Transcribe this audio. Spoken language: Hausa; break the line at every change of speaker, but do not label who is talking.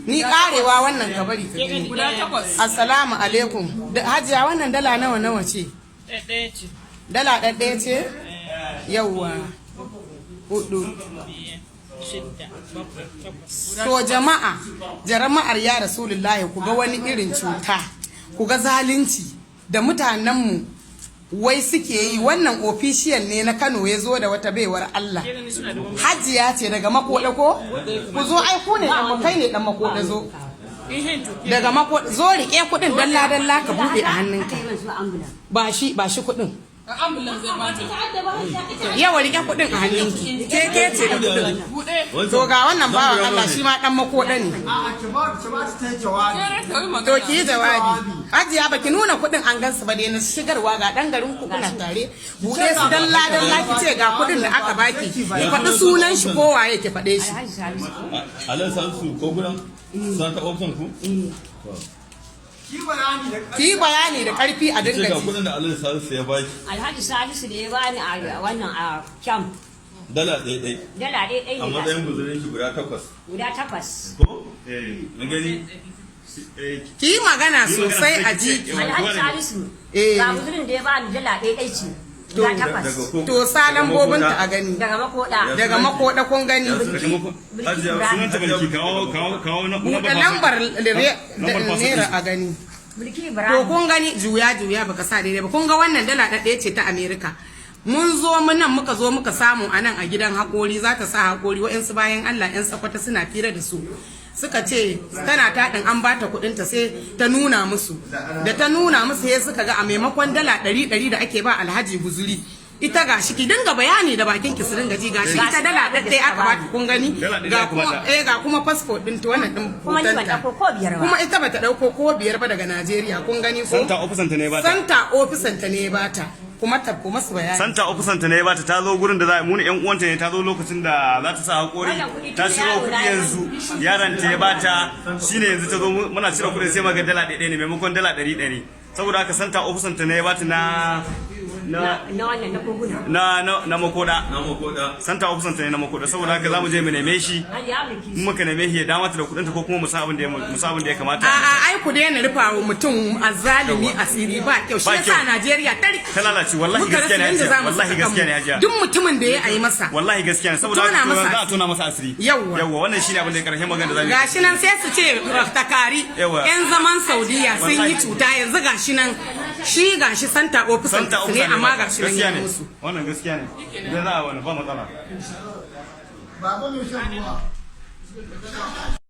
Ni karewa wannan, ka bari ka gani.
Guda takwas.
Assalamu alaikum. Hajiya, wannan dala nawa nawa ce?
Ɗaya ce.
Dala ɗaɗɗaya ce. Yawwa, hudu.
Biyar, shidda, bakwai, takwas.
To jama'a, jama'ar ya Rasulullahi, ku ga wani irin cuta, ku ga zalunci da mutanenmu wai suke yi. Wannan official ne na Kano ya zo da wata baiwar Allah. Hajiya ce daga Makoda ko? Ku zo, ai ku ne dan kai ne dan Makoda, zo. Daga Makoda zo, rike kudin dalla dalla, ka bude a hannunka. Ba shi, ba shi kudin.
Ambulance zai bata.
Yawa, rike kudin a hannunki. Ke ke ce da kudin.
Buɗe.
To ga wannan bawan Allah, shi ma dan Makoda ne.
A'a, ki ba ta yi jawabi.
To ki yi jawabi. Hajiya, baki nuna kuɗin an gansu ba dai na shigarwa. Ga ɗan garin ku kuna tare. Buɗe su dalla dalla, ki ce ga kuɗin da aka baki. Ki faɗi sunan shi ko waye, ki faɗe shi.
Alhaji Salisu.
Alhaji Salisu ko gudan santa ofisan ku?
Ki bayani da
Ki yi bayani da ƙarfi a
Ce
dinga
ga
ji.
kudin da Alhaji Salisu ya baki.
Alhaji Salisu da ya bani a wannan a camp.
Dala ɗaya ɗaya.
Dala ɗaya ɗaya
A
ne.
matsayin guzurin ki guda takwas.
Guda takwas.
Ko? Eh, na gani. Eh,
Ki yi magana sosai a ji.
Alhaji Salisu.
Eh.
Ga guzurin da ya bani, dala ɗaya ɗaya ce. Guda takwas.
Daga ko?
To sa lambobinta a gani.
Daga Makoda.
Daga Makoda, kun gani.
Bilkisu Ibrahim.
Sunanta Bilki, kawo kawo kawo na
Buɗe lambar
lambar passport.
naira a gani.
Bilki
To
Ibrahim.
kun gani, juya juya, baka sa daidai ba. Kun ga wannan dala ɗaya ce ta Amerika. Mun zo mu nan, muka zo muka samu a nan a gidan haƙori, za ta sa haƙori. Wa'yansu bayan Allah 'yan Sakwata suna fira da su. Suka ce tana taɗin an bata kuɗinta, sai ta nuna musu. Da ta nuna musu, sai suka ga a maimakon dala ɗari ɗari da ake ba alhaji guzuri, ita gashi, ki dinga bayani da bakin ki su dinga ji, gashi ita dala ɗaya aka bata, kun gani.
Dala ɗaya
Ga
aka
kuma
bata.
eh, ga kuma passport ɗin ta, wannan ɗin
Kuma ni ban
hotonta.
ɗauko ko biyar ba.
Kuma ita bata ɗauko ko biyar ba daga Najeriya, kun gani ko?
Santa ofisanta ne ya bata.
Santa ofisanta ne ya bata. Kuma ta kuma su bayani.
Santa ofisanta ne ya bata. Ta zo gurin da za mu ne yan uwanta ne, ta zo lokacin da za ta sa hakori.
Wannan kuɗi
Ta
tun
ciro
yaro
kuɗi
na
yanzu yaron ta ya bata, shine yanzu ta zo muna cire kuɗin, sai maga dala ɗaya ne maimakon dala ɗari ɗari. Saboda haka santa ofisanta ne ya bata na
Na wannan na koguna.
na Makoda.
Na Makoda.
Santa ofisanta ne na Makoda. Saboda haka zamu je mu neme shi.
Hajiya Bilkisu.
In muka neme shi, ya dawo mata da kuɗinta, ko kuma mu san abin da ya kamata.
A'a, ai ku daina rufa wa mutum azzalumi asiri, ba kyau. Shi
Ba
yasa
kyau.
Najeriya ta rikice.
Ta lalace, wallahi.
Muka
Gaskiya
rasa
ne,
yadda
Hajiya.
za mu
Wallahi
saka
gaskiya ne,
kanmu.
Hajiya.
Duk mutumin da ya ayi masa.
Wallahi gaskiya ne, saboda
Tona
haka
masa
za a tona masa asiri.
Yawwa.
Yawwa, wannan shine abin da karshen magana da zamu yi.
Gashi nan sai su ce takari
Yawwa.
yan zaman Saudiya sun yi
Wallahi.
cuta. Yanzu gashi nan shi gashi santa ofisan
Santa
su ne,
ofisa
amma
ne.
gashi nan
Gaskiya
ya
ne.
musu.
Wannan gaskiya ne. Idan za a wani ba matsala.
Baba mai shan ruwa.